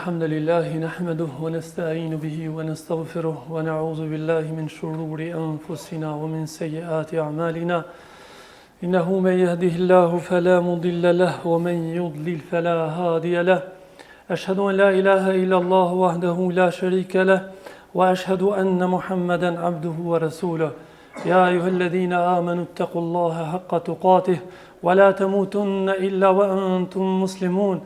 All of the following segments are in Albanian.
الحمد لله نحمده ونستعين به ونستغفره ونعوذ بالله من شرور أنفسنا ومن سيئات أعمالنا إنه من يهده الله فلا مضل له ومن يضلل فلا هادي له أشهد أن لا إله إلا الله وحده لا شريك له وأشهد أن محمدا عبده ورسوله يا أيها الذين آمنوا اتقوا الله حق تقاته ولا تموتن إلا وأنتم مسلمون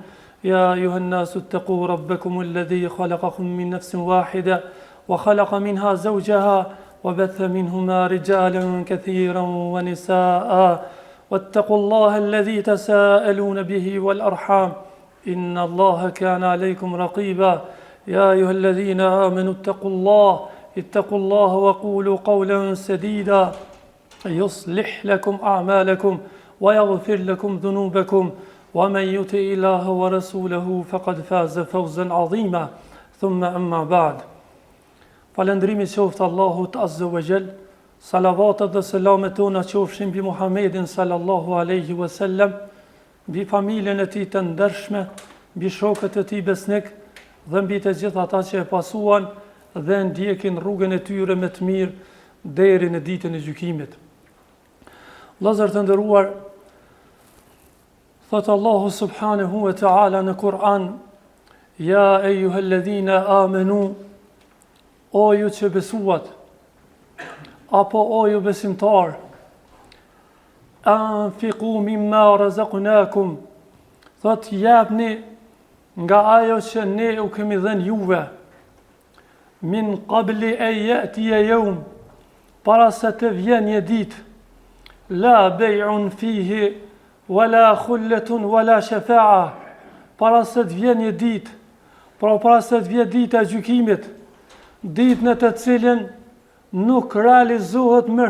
يا أيها الناس اتقوا ربكم الذي خلقكم من نفس واحدة وخلق منها زوجها وبث منهما رجالا كثيرا ونساء واتقوا الله الذي تساءلون به والأرحام إن الله كان عليكم رقيبا يا أيها الذين آمنوا اتقوا الله اتقوا الله وقولوا قولا سديدا يصلح لكم أعمالكم ويغفر لكم ذنوبكم ومن يطع الله ورسوله فقد فاز فوزا عظيما ثم أما بعد Falënderimi qoftë Allahut Azza wa Jall, salavatet dhe selamet tona qofshin mbi Muhammedin sallallahu alaihi wasallam, mbi familjen e tij të ndershme, mbi shokët e tij besnik dhe mbi të gjithë ata që e pasuan dhe e ndjekin rrugën e tyre me të mirë deri në ditën e gjykimit. Vëllezër të nderuar, thotë Allahu subhanahu wa taala në Kur'an, ja ejuhalladhina amanu, o ju që besuat, apo o ju besimtarë, Anfiqu mimma razaqnakum. Thotë jepni nga ajo që ne u kemi dhënë juve. Min qabli an ya'tiya yawm. Para se të vjen një ditë. La bay'un fihi wala khullatun wala shafa'a. Para se të vjen një ditë. Pra para se të vjen dita e gjykimit, ditë në të cilën nuk realizohet më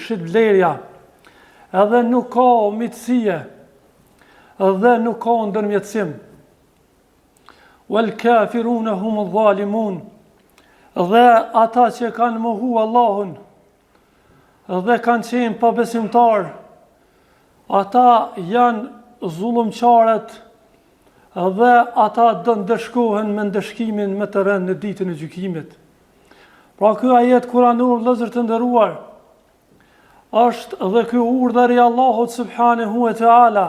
shitblerja, edhe nuk ka miqësie, dhe nuk ka ndërmjetësim. Wal kafiruna hum dhalimun. Dhe ata që kanë mohu Allahun dhe kanë qenë pabesimtarë, ata janë zullumqarët dhe ata do ndëshkohen me ndëshkimin më të rëndë në ditën e gjykimit. Pra ky ajet kuranor vëllezër të nderuar është dhe ky urdhër i Allahut subhanahu wa taala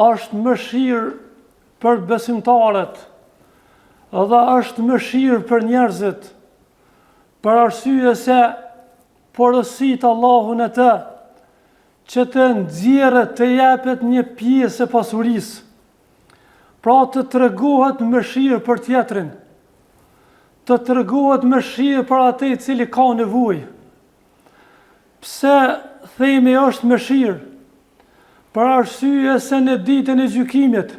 është mëshirë për besimtarët dhe është mëshirë për njerëzit për arsye se porosit Allahu në të që të nxjerret të jepet një pjesë e pasurisë Pra të tregohet mëshirë për tjetrin, të tregohet mëshirë për atë i cili ka nevojë. Pse themi është mëshirë? Për arsye se në ditën e gjykimit,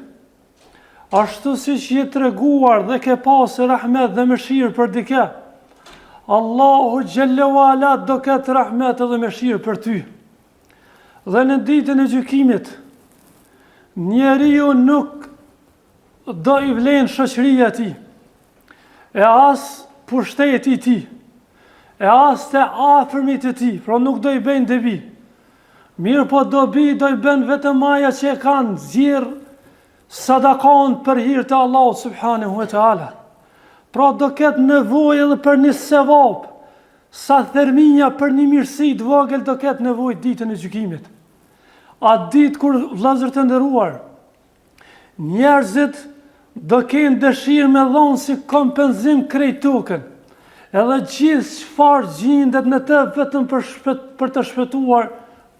ashtu siç je treguar dhe ke pasë rahmet dhe mëshirë për dikë, Allahu xhelle ue ala do ketë rahmet edhe mëshirë për ty. Dhe në ditën e gjykimit, njeriu nuk do i vlen shoqëria e tij, e as pushteti i tij, e as të afërmit e tij, pra nuk do i bëjnë dobi. Mirëpo dobi do i bën vetëm ajo që e ka nxjerrë sadakanë për hir të Allahut subhanahu wa taala. Pra do ketë nevojë edhe për një sevap, Sa thërrmija për një mirësi të vogël do ketë nevojë ditën e gjykimit. Atë ditë kur vëllezër të nderuar, njerëzit do kenë dëshirë me dhonë si kompenzim krejt tokën, edhe gjithë çfarë gjindet në të vetëm për, shpët, për të shpëtuar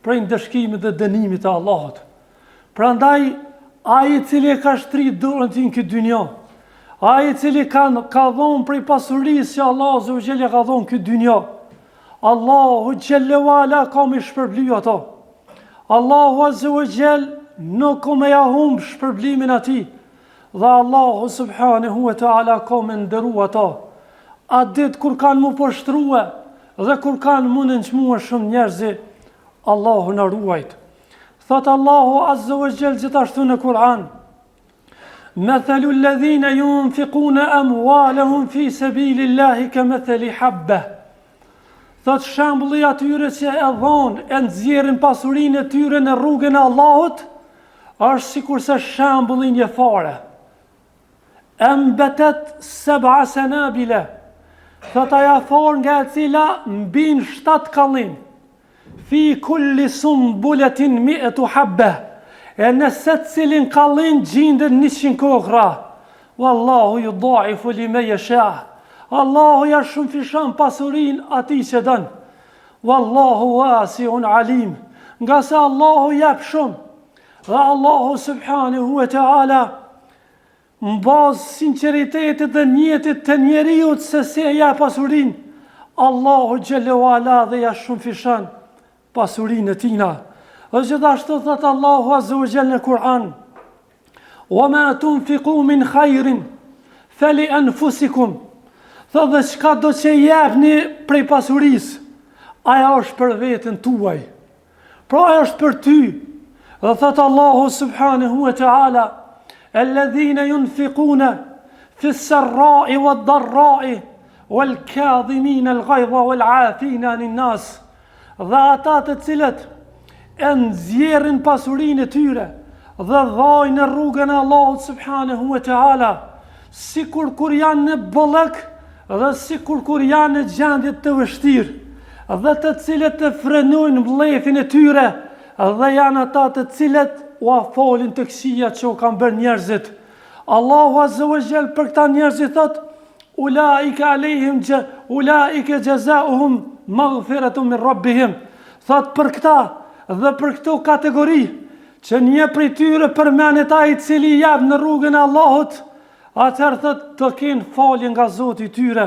prej ndëshkimit dhe dënimit të Allahut. Prandaj, ai i cili e ka shtri dorën e tij në këtë dynja, ai i cili ka, ka dhonë prej pasurisë që Allahu azze ue xhel ja ka dhonë në këtë dynja, Allahu xhelle ue ala ka me i shpërbly ato. Allahu azze ue xhel nuk ka me ja humb shpërblimin atij, dhe Allahu subhanehu ue teala ka me nderu ato. Atë ditë kur kanë m'u poshtrue dhe kur kanë m'u nënçmue shumë njerëz, Allahu na ruajt. Thotë Allahu Azza wa Jall gjithashtu në Kur'an: Mathalu alladhina yunfiquna amwalahum fi sabilillahi kamathali habba. Thotë shembulli i atyre që e dhonë e nxjerrin pasurinë e tyre në rrugën e Allahut është sikurse shembulli i një fare. Embetet seb'a senabile, thot ajo farë nga e cila mbin shtat kallin, fi kulli sumbuletin mietu habbe, e në secilin kallin gjinden 100 kokrra, Wallahu judaifu limen jesha, Allahu ja shumëfishon pasurinë atij që don, Wallahu wasiun alim, ngase Allahu jep shumë, dhe Allahu subhanehu ve teala, Në bazë sinqeritetit dhe nijetit të njeriut se si e jep pasurinë, Allahu xhelle ue ala dhe ja shumëfishon pasurinë e tina. Dhe gjithashtu thot Allahu azze ue xhel në Kur'an: "Wa ma tunfiqu min khairin fali anfusikum." Thot dhe çka do që jepni prej pasurisë, ajo është për veten tuaj. Pra ajo është për ty. Dhe thot Allahu subhanahu wa taala, "Alladhina yunfiquna fi as-sarra'i wad-dharra'i wal-kadhimina al-ghayza wal-'afina 'anil nas." Dhe ata të cilët e nxjerrin pasurinë e tyre dhe dhajnë në rrugën e Allahut subhanahu wa taala, sikur kur janë në bollëk dhe sikur kur janë në gjendje të vështirë, dhe të cilët të frenojnë mllefin e tyre, dhe janë ata të cilët ua folin të këqija që u kanë bërë njerëzit. Allahu Azza wa Jall për këta njerëz i thotë, Ulaike alejhim xhe, ulaike xhezauhum maghfiratun min rabbihim. Thotë për këta dhe për këto kategori që një prej tyre përmendet ai i cili jep në rrugën e Allahut, Atëherë thotë, do kenë falje nga Zoti i tyre,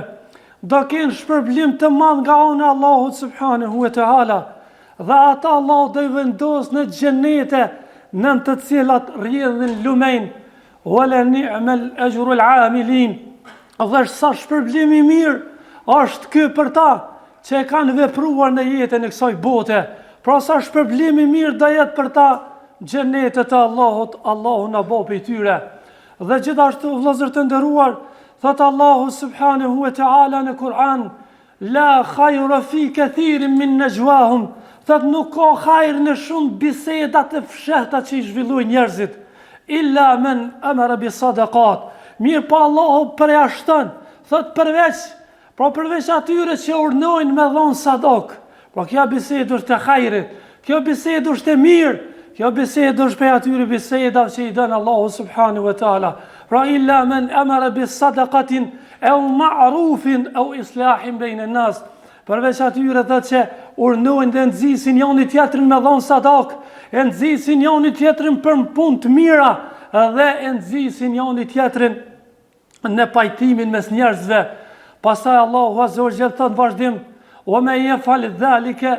do kenë shpërblim të madh nga ana e Allahut subhanahu wa taala. Dhe ata Allahu do i vendos në xhenete nën të cilat rrjedhin lumenj. Wala ni'mal ajru al-amilin. Dhe sa shpërblim i mirë është ky për ta që e kanë vepruar në jetën e kësaj bote. Pra sa shpërblim i mirë do jetë për ta xhenetet e Allahut, Allahu na bëftë prej tyre. Dhe gjithashtu vëllezër të nderuar, thot Allahu subhanahu wa taala në Kur'an, la khayra fi kathirin min najwahum, thot nuk ka hajr në shumë biseda të fshehta që i zhvillojnë njerëzit, illa men amara bi sadaqat. Mirëpo Allahu përjashton, thot përveç Pra përveç atyre që urdhnojnë me dhonë sadakë, pra kjo bisedë është e hajrit, kjo bisedë është e mirë, kjo bisedë është prej atyre bisedave që i don Allahu subhanahu wa taala. Pra illa men amara bi sadaqatin aw ma'rufin aw islahin bejne nas. Përveç atyre thotë që urdhnojnë dhe nxisin njëri tjetrin me dhonë sadakë, e nxisin njëri tjetrin për punë të mira dhe e nxisin njëri tjetrin në pajtimin mes njerëzve. Pastaj Allahu Azza wa Jall thot në vazhdim: "Wa men yef'al dhalika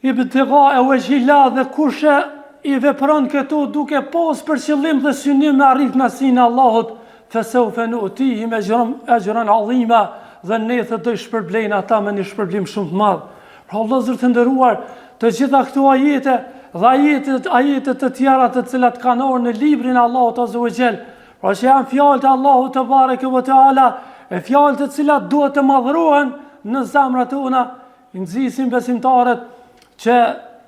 ibtigha'a wajhillah" dhe kush i vepron këto duke pas për qëllim dhe synim me arrit kënaqësinë e Allahut, fa sawfa nu'tihi ajran ajran 'azima dhe ne thot do i shpërblejnë ata me një shpërblim shumë të madh. Pra vëllezër të nderuar, të gjitha këto ajete dhe ajete ajete të tjera të cilat kanë ardhur në librin e Allahut Azza wa Jall, Pra që janë fjalët e Allahut tebareke ve teala, e fjalë të cilat duhet të madhërohen në zemrat tona, i nxisin besimtarët që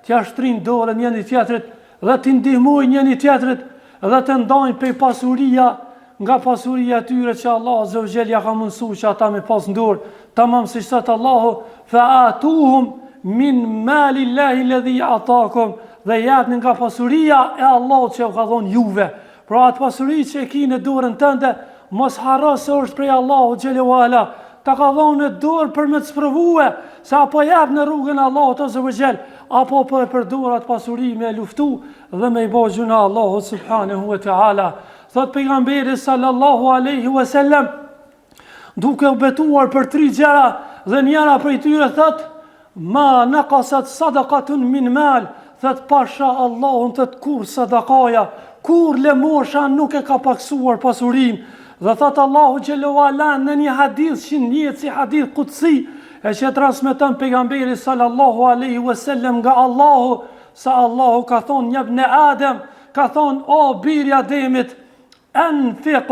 t'ia shtrijnë dorën njëri tjetrit dhe t'i ndihmojnë njëri tjetrit dhe të ndajnë prej pasuria nga pasuria e tyre që Allahu azza wa jall ja ka mundësu që ata me pas n'dorë, tamam siç thot Allahu, fa atuhum min malillahi alladhi atakum dhe jepni nga pasuria e Allahut që ju ka dhonë juve. Pra atë pasuri që e ki në dorën tënde, mos harro se është prej Allahut xhele ve ala. Ta ka dhonë në dorë për me të sprovue, se a po jep në rrugën e Allahut azza wa xhel, apo po e përdor atë pasuri me luftu dhe me i bo gjynah Allahut subhanahu wa ta'ala. Thot pejgamberi sallallahu aleyhi wa sallam, duke u betuar për tri gjëra dhe njëra prej tyre thot ma naqasat sadaqatun min mal thot pasha Allahun thot kurrë sadakaja kurrë lëmosha nuk e ka paksuar pasurinë dhe thot Allahu xhele ve ala në një hadith që njihet si hadith kutsi e që transmeton pejgamberi sallallahu alaihi wasallam nga Allahu se Allahu ka thonë ja ibn Adem ka thonë o biri i Ademit Enfiq,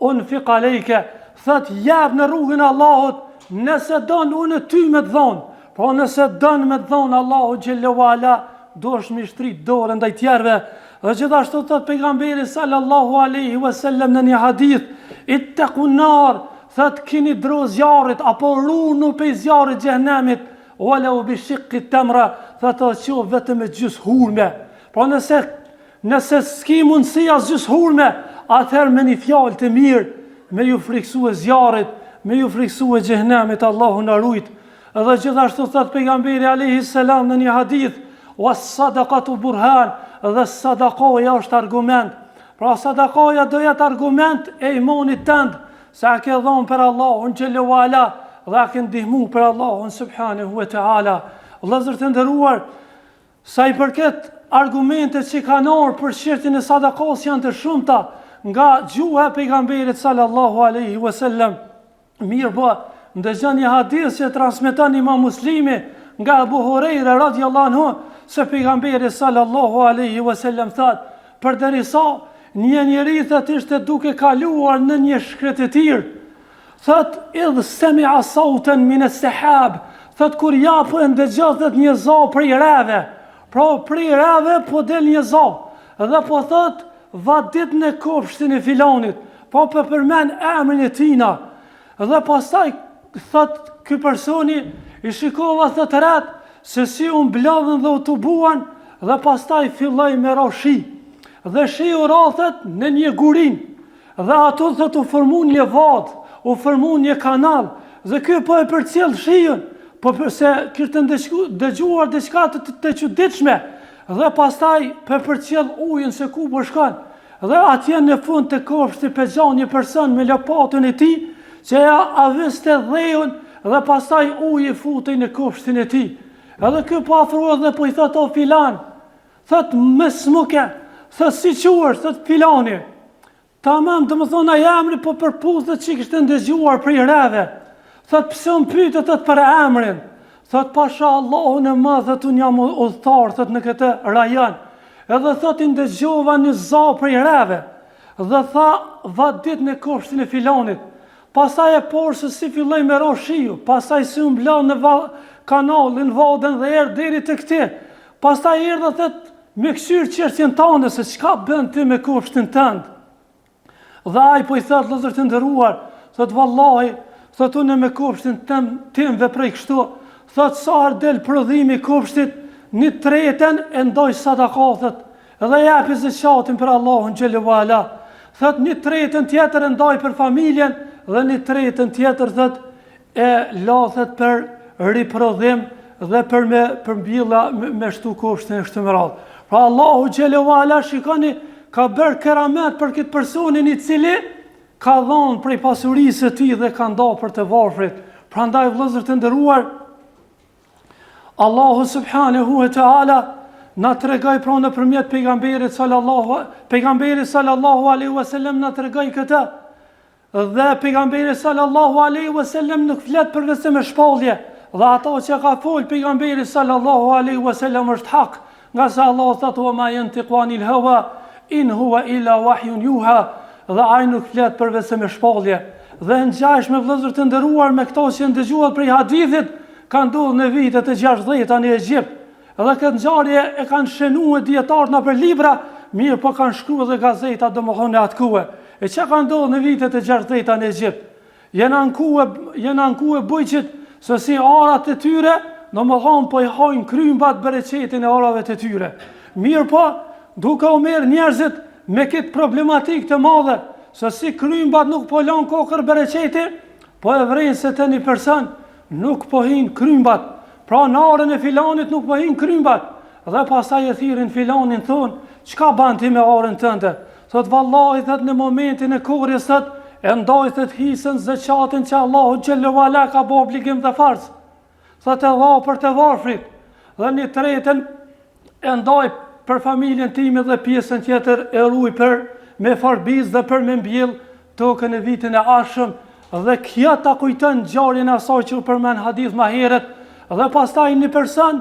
unfiq alejke, thot jep në rrugën e Allahut, nëse don unë ty me të dhonë, po nëse don me të dhonë Allahu xhele ve ala, duhesh me shtri dorën ndaj tjerëve, Dhe gjithashtu thot pejgamberi sallallahu alaihi wasallam në një hadith, ittaqun nar, thot kini dro zjarrit apo runu pej zjarrit xhehenemit, walau bi shiqqi tamra, thot edhe qoftë vetëm me gjys hurme. Pra nëse nëse s'ki mundësi as gjys hurme, atëherë me një fjalë të mirë, me ju friksue zjarrit, me ju friksue xhehenemit, Allahu na rujt. Edhe gjithashtu thot pejgamberi alaihi selam në një hadith, "Was sadaqatu burhan", dhe sadakaja është argument. Pra sadakaja do jetë argument e imanit tënd, se a ke dhënë për Allahun xhele ue ala dhe a ke ndihmu për Allahun subhanahu wa taala. Vëllezër të nderuar, sa i përket argumentet që kanë ardhur për çështjen e sadakasë janë të shumta nga gjuha e pejgamberit sallallahu alaihi wasallam. Mirëpo, ndëgjo një hadith që transmeton Imam Muslimi nga Abu Huraira radhiyallahu anhu se pejgamberi sallallahu alaihi wasallam thotë, përderisa një njeri thotë ishte duke kaluar në një shkretëtirë, thotë idh semi'a sauten min es-sehab, thotë kur ja po e ndëgjon thotë një za prej reve, pra prej reve po del një za, dhe po thotë Vadit në kopshtin e filanit, po po përmend emrin e tina. Dhe pastaj thot ky personi i shikova thot ret se si u mblodhën dhe u tubuan dhe pastaj filloi me ra shi. Dhe shiu ra thot në një gurinë. Dhe ato thot u formu një vadë, u formu një kanal dhe ky po e përcjell shiun, po përse kishte dëgjuar diçka të, të, të çuditshme, Dhe pastaj pe përcjell ujin se ku po shkon. Dhe atje në fund të kopshtit pe gjan një person me lopatën e tij që ja aviste dheun dhe pastaj uji futej në kopshtin e tij. Edhe ky po afrohet dhe po i thot o filan, thot ma smuke, thot si quhesh, thot filani. Tamam, domethënë ai emri po përputhet që kishte ndëgjuar prej reve. Thot pse më pyete thot për emrin. Thot pasha Allahun e madh, thot unë jam udhëtar, thot në këtë rajon. Edhe thot i ndëgjova një za prej reve. Dhe tha vadit në kopshtin e filanit. Pastaj e pashë se si filloi me ra shiu, pastaj si u mblodh në va, kanalin, vadën dhe erdh deri tek ti. Pastaj erdha thot Me këqyr çështjen tënde se çka bën ti me kopshtin tënd. Dhe ai po i thotë vëllezër të nderuar, thotë vallahi, thotë unë me kopshtin tëm tim veproj kështu, thotë sa herë del prodhimi i kopshtit, një tretën e ndaj sadaka, thotë, edhe japi zeqatin për Allahun xhele ue ala. Thotë një tretën tjetër e ndaj për familjen dhe një tretën tjetër thotë e la thot për riprodhim dhe për me përmbjella me, me shtu kopshtin e kështu me radhë. Pra Allahu xhele ue ala shikoni ka bërë keramet për këtë personin i cili ka dhonë prej pasurisë së tij dhe ka nda për të varfrit. Prandaj vëllezër të nderuar Allahu subhanahu wa taala na tregoi pra nëpërmjet pejgamberit sallallahu pejgamberi sallallahu alaihi wasallam na tregoi këtë Dhe pejgamberi sallallahu alaihi wasallam nuk flet përveçse me shpallje, dhe ato që ka fol pejgamberi sallallahu alaihi wasallam është hak, ngase Allahu thotë wa ma yantiqu anil hawa in huwa illa wahyun yuha, dhe ai nuk flet përveçse me shpallje. Dhe e ngjashme vëllezër të nderuar me këto që ndëgjuat prej hadithit, ka ndodhur në vitet e 60-ta në Egjipt. Edhe këtë ngjarje e kanë shënuar dijetarët nëpër libra, mirëpo kanë shkruar edhe gazeta domethënë në atë kohë. E çka ka ndodhur në vitet e 60-ta në Egjipt? Janë ankue, janë ankue bujqit se si arat e tyre, domethënë po i hajnë krymbat bereqetin e arave të tyre. Mirëpo, duke u marrë njerëzit me këtë problematikë të madhe, se si krymbat nuk po lanë kokërr bereqeti, po e vrejnë se te një person nuk po hinë krymbat, Pra në arën e filanit nuk po hinë krymbat. Dhe pastaj e thirrin filanin thonë, çka ban ti me arën tënde? Thot vallahi thot në momentin e korrjes thot e ndaj thot hisën zeqatin që Allahu xhele ue ala ka bo obligim dhe farz. Thot e dha për të varfrit dhe një tretën e ndaj për familjen time dhe pjesën tjetër e ruj për me farbis dhe për me mbjell tokën e vitin e ardhshëm dhe kjo ta kujton ngjarjen e asaj që u përmend hadith ma herët dhe pastaj një person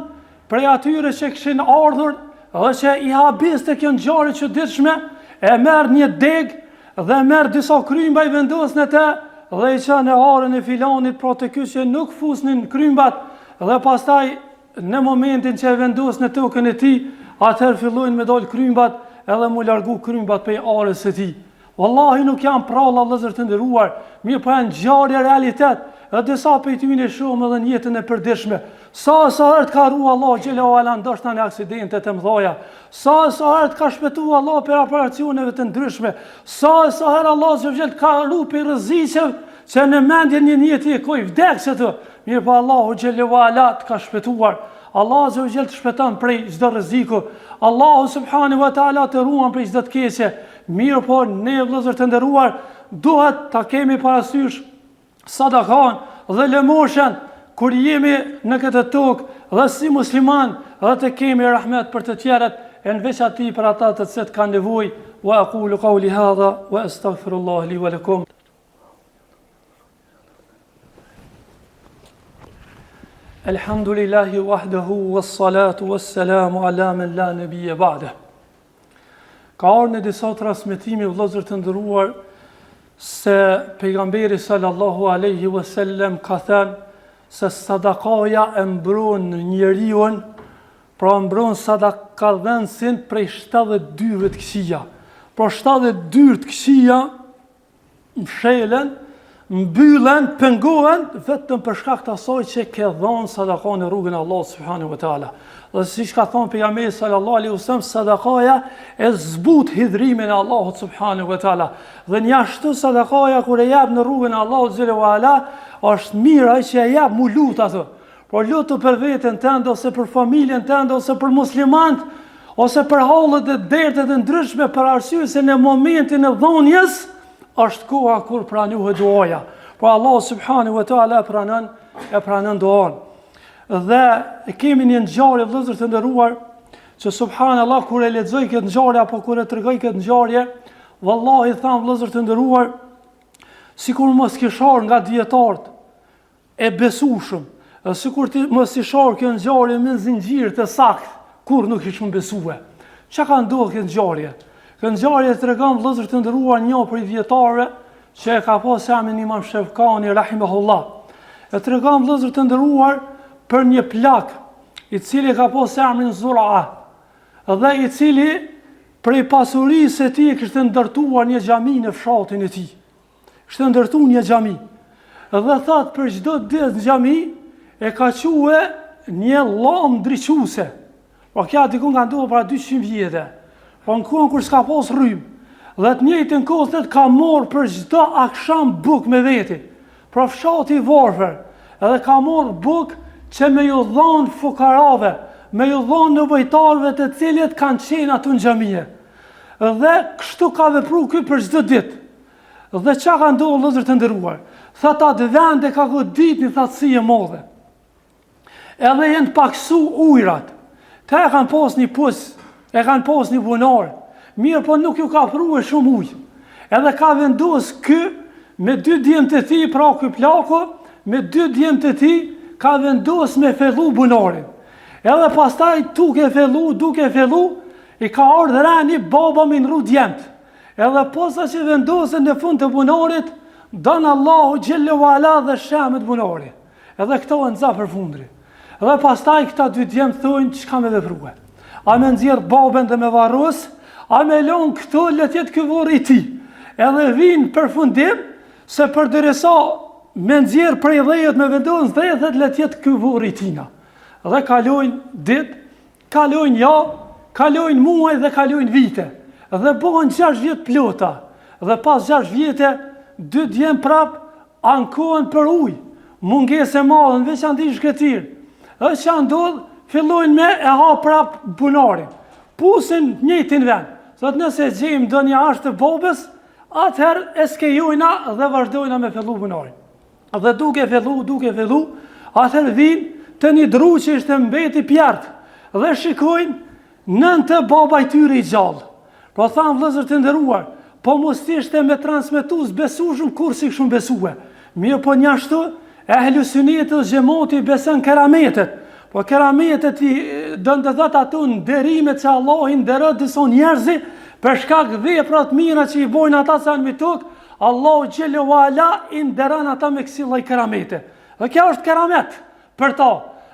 prej atyre që kishin ardhur dhe që i habiste kjo ngjarje e çuditshme e merr një degë dhe merr disa krymba i vendos në të dhe i çon në arën e filanit pra te ky që nuk fusnin krymbat dhe pastaj Në momentin që e vendos në tokën e tij, atëherë fillojnë me dalë krymbat edhe mu largu krymbat prej arës së tij. Wallahi nuk janë pralla vëllezër të nderuar, mirëpo janë ngjarje realitet, dhe disa prej tyne i shohim edhe në jetën e përditshme. Sa e sa herë të ka ru Allahu xhele ue ala ndoshta në aksidente të mëdha, sa e sa herë të ka shpëtu Allahu prej operacioneve të ndryshme, sa e sa herë Allahu xhele ue ala të ka ru prej rreziqeve që në mendjen një njeri je kon i vdek që të, mirëpo Allahu xhele ue ala të ka shpëtuar. Allahu azze ue xhel të shpëton prej çdo rreziku. Allahu subhanahu wa taala të ruan prej çdo të keqe. Mirëpo ne vëllezër të nderuar duhet ta kemi parasysh sadakan dhe lëmoshën kur jemi në këtë tokë dhe si musliman dhe të kemi rahmet për të tjerët e në veçanti për ata të cilët kanë nevojë wa aqulu qawli hadha wa astaghfirullah li wa lakum Elhamdulillahi wahdahu was-salatu was-salamu ala men la nabiyya ba'da. Ka ardhur në disa transmetime vëllezër të nderuar se pejgamberi sallallahu alaihi wasallam ka thënë se sadakaja e mbron njeriun, pra mbron sadakadhënësin prej 70 dyerve të këqija. Pra 70 dyer të këqija mshelen, mbyllen, pengohen vetëm për shkak të asaj që ke dhënë sadaka në rrugën e Allahut subhanahu wa taala. Dhe siç ka thënë pejgamberi sallallahu alaihi wasallam, sadakaja e zbut hidhrimin e Allahut subhanahu wa taala. Dhe njashtu sadakaja kur e jep në rrugën e Allahut xhele ue ala, është mirë ai që e jep mu lut atë. Por lutu për veten tënde ose për familjen tënde ose për muslimanët ose për hallet dhe dertet e ndryshme për arsye se në momentin e dhënies është koha kur pranohet duaja. Por Allahu subhanahu wa taala e pranon e pranon duan. Dhe e kemi një ngjarje vëllezër të nderuar që subhanallahu kur e lexoj këtë ngjarje apo kur e tregoj këtë ngjarje, vallahi tham vëllezër të nderuar sikur mos kish ardh nga dijetarët e besueshëm, dhe sikur të mos ish ardh kjo ngjarje me zinxhir të saktë, kurrë nuk ishim besue. Çka ka ndodhur kjo ngjarje? Kjo ngjarje tregon vëllezër të nderuar një prej dijetarëve që e ka pas emrin Imam Shevkani rahimahullah. E tregon vëllezër të nderuar për një plak i cili ka pas emrin Zura dhe i cili prej pasurisë së tij kishte ndërtuar një xhami në fshatin e tij. Kishte ndërtu një xhami. Dhe thot për çdo ditë në xhami e ka çue një llambë ndriçuese. Po kjo dikun ka ndodhur para 200 vjetë. Po në kohën kur s'ka pas rrymë. Dhe të njëjtën kohë thot ka marr për çdo aksham bukë me veti. Pra fshati i varfër, edhe ka marr bukë që me ju dhonë fukarave, me ju dhonë nevojtarëve të cilët kanë qenë aty në xhamie. Dhe kështu ka vepru ky për çdo ditë. Dhe çka ka ndodhur vëllezër të nderuar? Thot atë vend e ka godit një thatësi e madhe. Edhe janë paksu ujrat. Ta e kanë pas një pus, e kanë pas një bunar. Mirëpo nuk ju ka prue shumë ujë. Edhe ka vendos ky me dy djemt e tij, pra ky plaku, me dy djemt e tij, ka vendos me thellu bunarin. Edhe pastaj duke thellu, duke thellu, i ka ardhë reni baba me ndrru djemt. Edhe posa që vendosen në fund të bunarit, don Allahu xhelle ue ala dhe shemet bunari. Edhe këto e nxa për fundri. Dhe pastaj këta dy djem thojnë çka me veprue. A me nxjerr babën dhe me varros, a me lon këtu le të jetë ky vorr i tij. Edhe vijnë përfundim se përderisa me nxjerr prej dheut me vendos në dhe le të jetë ky vorr i tina. Dhe kalojnë ditë Kalojnë javë, kalojnë muaj dhe kalojnë vite. Dhe bëhen 6 vjet plota. Dhe pas 6 vjete, dy djem prap ankohen për ujë. Mungesë e madhe në veçanti shkretirë. Dhe çka ndodh, fillojnë me e hap prap bunarin. Pusin njëjtin vend. Thot nëse gjejmë ndonjë asht të babës, atëherë e skejojna dhe vazhdojna me thellu bunarin. Dhe duke thellu, duke thellu, atëherë vijnë te një dru që ishte mbeti pjerrët, dhe shikojnë nën të baba i tyre i gjallë. Po thanë vëllezër të nderuar, po mos t'ishte me transmetues besueshëm kurrë s'i kishum besue. Mirëpo njashtu, ehlu syneti dhe xhemati beson kerametet. Po kerametet i don të thotë ato nderimet që Allahu i nderon disa njerëz për shkak veprat mira që i bojnë ata sa në tokë, Allahu xhelle ue ala i nderon ata me kësi lloj keramete. Dhe kjo është keramet për ta.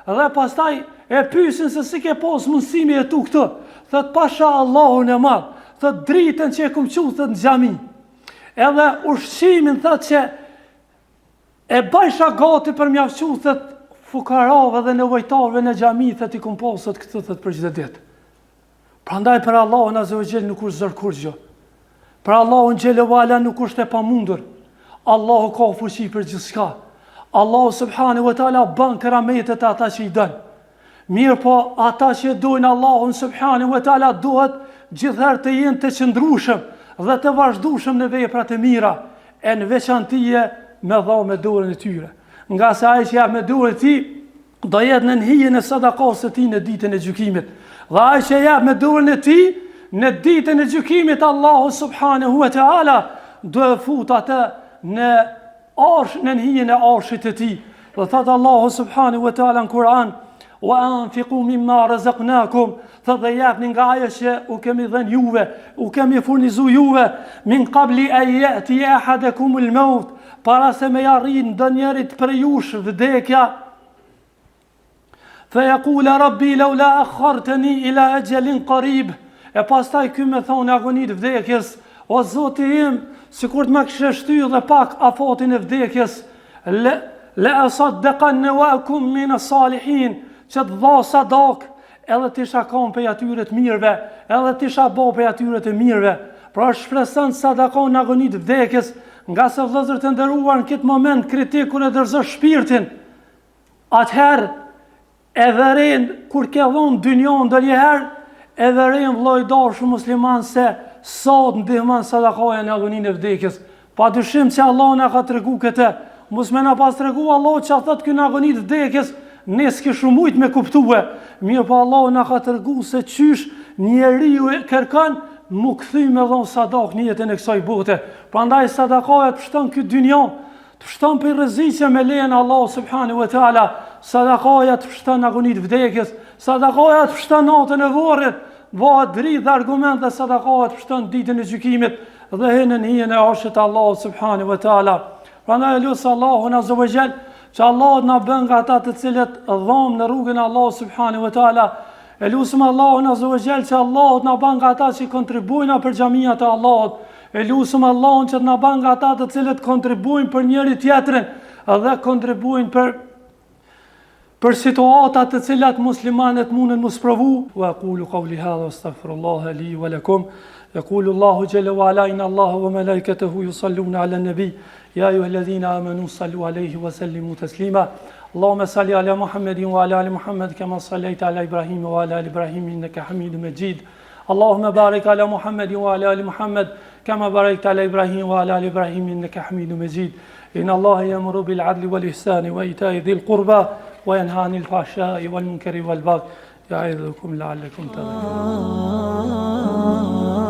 Dhe pastaj e pyesin se si ke pas mundësi me jetu këtu. Thot pasha Allahun e madh. thot dritën që e kum çu thot në xhami. Edhe ushqimin thot që e bajsha gati për m'jav çu thot fukarave dhe nevojtarëve në xhami thot i kum pas thot këtu thot për çdo ditë. Prandaj për Allahun Azze ve Xhel nuk është zor kurgjë. Për Allahun Xhele ve Ala nuk është e pamundur. Allahu ka fuqi për gjithçka. Allahu Subhanahu wa Taala bën kerametet te ata që i don. Mirëpo, ata që e dojnë Allahun Subhanahu wa Taala duhet gjithherë të jenë të qëndrueshëm dhe të vazhdueshëm në veprat e mira, e në veçantie me dha me dorën e tyre. Ngase ai që jep me dorën e tij, do jetë nën hijen e sadakasë së tij në ditën e gjykimit. Dhe ai që jep me dorën e tij në ditën e gjykimit Allahu subhanahu wa taala do e fut atë në arsh nën hijen e arshit të tij. Dhe thotë Allahu subhanahu wa taala në Kur'an wa anfiqu mimma razaqnakum thotë dhe jepni nga ajo që u kemi dhënë juve, u kemi furnizu juve min qabli an yati ahadakum al-maut para se me ja arrit ndonjërit prej jush vdekja Fe jekule rabbi laula akharteni ila exhelin karib E pastaj ky me thonë n'agoni të vdekjes O zoti im, sikur të ma kishe shty dhe pak afatin e vdekjes Le, le esaddekanne wa ekun mine salihin Që të dha sadak edhe të isha kon prej atyre të mirëve Edhe të isha bo prej atyre të mirëve Pra shpreson sadakon në agoni të vdekjes Ngase vëllezër të nderuar në këtë moment kritik kur e dorëzon shpirtin Atëherë e vëren kur ke dhonë dynjon ndonjëherë e vëren vëlla i dashur musliman se sa të ndihmon sadakaja në agoninë e vdekjes. Pa dyshim që Allahu na ka tregu këtë. Mos me na pas tregu Allahu çka thot ky në agoni të vdekjes, ne s'kishim mujt me kuptue. Mirëpo Allahu na ka tregu se qysh njeriu e kërkon m'u kthy me dhon sadak në jetën e kësaj bote. Prandaj sadakaja të pshton këtë dynjo, Të pshton prej rreziqe me lejen e Allahut subhanahu wa taala, sadakaja të pshton n'agoni të vdekjes, sadakaja të pshton natën e vorrit, bëhet dritë dhe argument dhe sadakaja të pshton ditën e gjykimit dhe hyn në hijen e arshit të Allahut subhanahu wa taala. Prandaj e lus Allahun azza wa jall, që Allahu të na bën nga ata të cilët dhom në rrugën e Allahut subhanahu wa taala. E lusim Allahun azza wa jall që Allahu të na bën nga ata që kontribuojnë për xhamiat e Allahut. E lusim Allahun që të na bën nga ata të cilët kontribuojnë për njëri tjetrin dhe kontribuojnë për për situata të cilat muslimanët mundën m'u sprovu. Wa aqulu qawli hadha astaghfirullah li wa lakum. Yaqulu Allahu jalla wa ala inna Allaha wa malaikatahu yusalluna ala an-nabi ya ayyuhalladhina amanu sallu alayhi wa sallimu taslima. Allahumma salli ala Muhammedin wa ala ali Muhammed kama sallaita ala Ibrahim wa ala ali Ibrahim innaka Hamidum Majid. Allahumma barik ala Muhammedin wa ala ali Muhammed kama barakta ala Ibrahim wa ala ali Ibrahim innaka Hamidum Majid. Inna Allaha ya'muru bil 'adli wal ihsani wa ita'i dhil qurba wa yanha 'anil fahsha'i wal munkari wal baghi ya'idhukum la'allakum tadhakkarun.